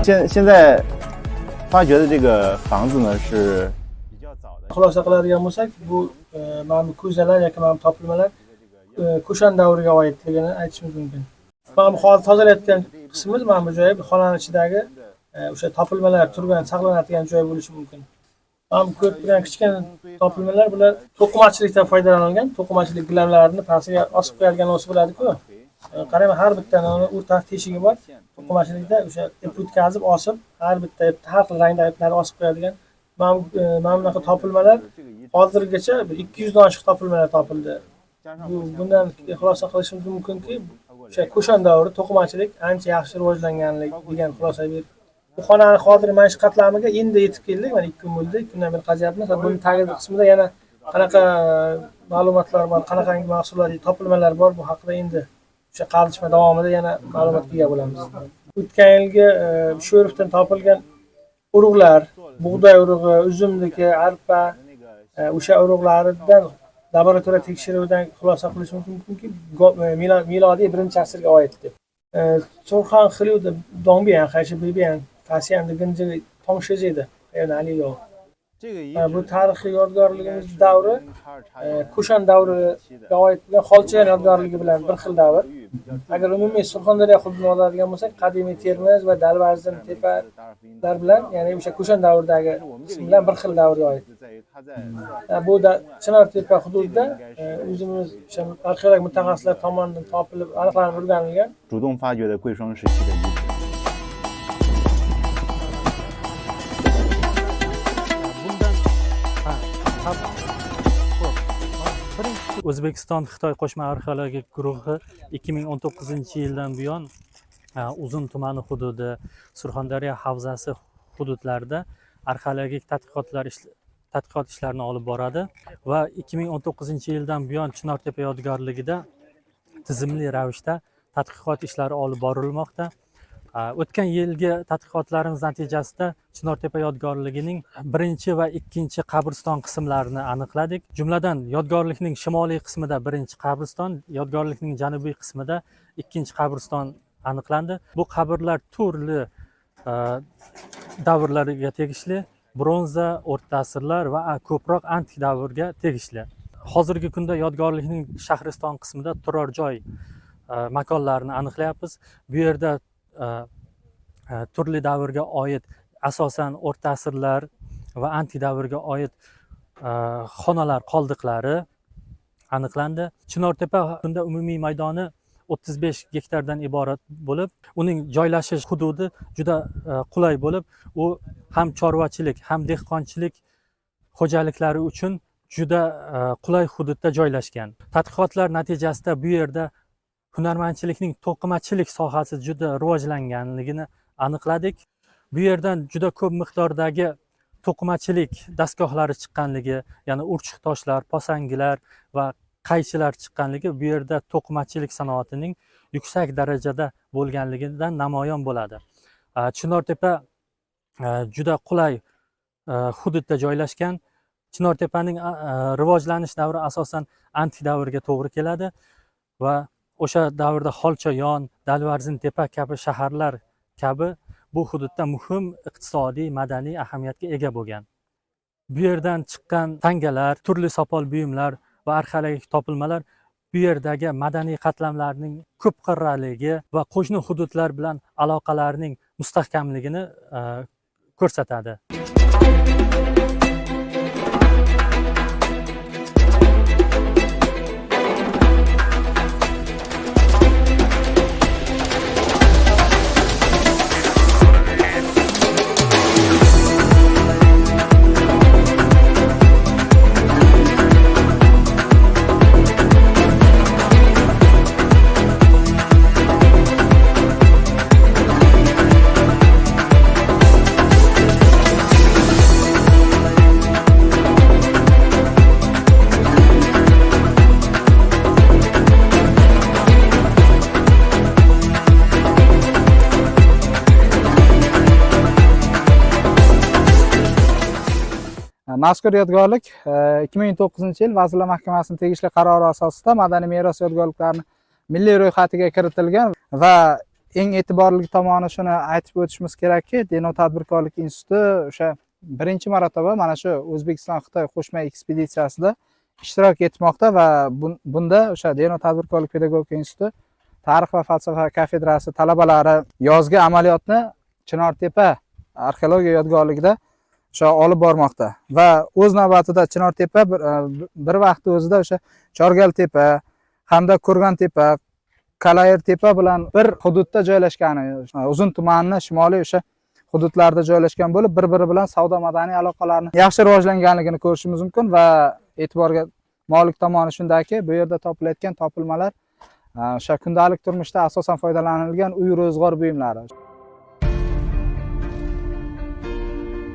现在发掘的这个房子呢是比较早的。 Xulosa qiladigan bo'lsak, bu mana bu ko'zalar yoki mana bu topilmalar Kushan davriga oidligini aytishimiz mumkin. Mana bu hozir tozalayotgan qismimiz, mana bu joyi xonani ichidagi o'sha topilmalar turgan, saqlanadigan joy bo'lishi mumkin. Mana bu ko'rib turgan kichkina topilmalar, bular to'qimachilikda foydalanilgan, to'qimachilik gilamlarini pastiga osib qo'yadigan o'si bo'ladi-ku. Qarang, har bittani o'rta teshigi bor. To'qimachilikda o'sha ip o'tkazib osib, har bitta ip har xil rangdagi iplarni osib qo'yadigan mana bunaqa topilmalar hozirgacha bir 200 dan oshiq topilmalar topildi. Bundan xulosa qilishimiz mumkinki, o'sha Kushan davri to'qimachilik ancha yaxshi rivojlanganlik degan xulosa berdi. Bu xonani hozir mana shu qatlamiga endi yetib keldik, mana 2 kun bo'ldi, 2 kundan beri qazyapmiz. Buning tagi qismida yana qanaqa ma'lumotlar bor, qanaqangi mahsulotlar, topilmalar bor, bu haqida endi o'sha qazishma davomida yana ma'lumotga ega bo'lamiz. O'tgan yilgi Sho'rifdan topilgan urug'lar, bug'doy urug'i, uzumniki, arpa, o'sha urug'laridan laboratoriya tekshiruvidan xulosa qilishimiz mumkinki, milodiy 1-asrga oid deb. Surxon Xiliuda Dongbian, Qayshi Bibian, Fasiyan degan Tongshizi哪里有? Bu tarixiy yodgorligimiz davri Kushan davriga oid bo'lgan Xolchayan yodgorligi bilan bir xil davr. Agar umumiy Surxondaryo hududini oladigan bo'lsak, qadimiy Termiz va Dalvarzin tepalar bilan, ya'ni o'sha Kushan davridagi qism bilan bir xil davrga oid. Bu Chinortepa hududida o'zimiz o'sha arxeolog mutaxassislar tomonidan topilib, aniqlanib o'rganilgan. 主动发掘的贵霜时期的遗址。 O'zbekiston Xitoy qo'shma arxeologik guruhi 2019-yildan buyon Uzun tumani hududi, Surxondaryo havzasi hududlarida arxeologik tadqiqot ishlarini olib boradi va 2019-yildan buyon Chinortepa yodgorligida tizimli ravishda tadqiqot ishlari olib borilmoqda. O'tgan yilgi tadqiqotlarimiz natijasida Chinortepa yodgorligining 1 va 2 qabriston qismlarini aniqladik. Jumladan, yodgorlikning shimoliy qismida 1 qabriston, yodgorlikning janubiy qismida 2 qabriston aniqlandi. Bu qabrlar turli davrlarga tegishli, bronza, o'rta asrlar va ko'proq antik davrga tegishli. Hozirgi kunda yodgorlikning shahriston qismida turar joy makonlarini aniqlayapmiz. Bu yerda turli davrga oid, asosan o'rta asrlar va antik davrga oid xonalar qoldiqlari aniqlandi. Chinortepa bunda umumiy maydoni 35 gektardan iborat bo'lib, uning joylashish hududi juda qulay bo'lib, u ham chorvachilik, ham dehqonchilik xo'jaliklari uchun juda qulay hududda joylashgan. Tadqiqotlar natijasida bu yerda hunarmandchilikning to'qimachilik sohasi juda rivojlanganligini aniqladik. Bu yerdan juda ko'p miqdordagi to'qimachilik dastgohlari chiqqanligi, ya'ni urchuq toshlar, posangilar va qaychilar chiqqanligi bu yerda to'qimachilik sanoatining yuksak darajada bo'lganligidan namoyon bo'ladi. Chinortepa juda qulay hududda joylashgan. Chinortepaning rivojlanish davri asosan antik davrga to'g'ri keladi va o'sha davrda Xolchayon, Dalvarzintepa kabi shaharlar kabi bu hududda muhim iqtisodiy, madaniy ahamiyatga ega bo'lgan. Bu yerdan chiqqan tangalar, turli sopol buyumlar va arxeologik topilmalar bu yerdagi madaniy qatlamlarning ko'p qirraligi va qo'shni hududlar bilan aloqalarning mustahkamligini ko'rsatadi. Mazkur yodgorlik 2009-yil Vazirlar Mahkamasining tegishli qarori asosida madaniy meros yodgorliklarini milliy ro'yxatiga kiritilgan va Eng e'tiborli tomoni shuni aytib o'tishimiz kerakki, Denov tadbirkorlik instituti o'sha birinchi marotaba mana shu O'zbekiston Xitoy qo'shma ekspeditsiyasida ishtirok etmoqda va bunda o'sha Denov tadbirkorlik pedagogika instituti tarix va falsafa kafedrasi talabalari yozgi amaliyotni Chinortepa arxeologiya yodgorligida o'sha olib bormoqda va o'z navbatida Chinortepa bir vaqtda o'zida o'sha Chorgaltepa hamda Ko'rg'ontepa, Qalayirtepa bilan bir hududda joylashgani, Uzun tumanini shimoliy o'sha hududlarda joylashgan bo'lib, bir-biri bilan savdo madaniy aloqalarni yaxshi rivojlanganligini ko'rishimiz mumkin va e'tiborga molik tomoni shundaki, bu yerda topilayotgan topilmalar o'sha kundalik turmushda asosan foydalanilgan uy ro'zg'or buyumlari.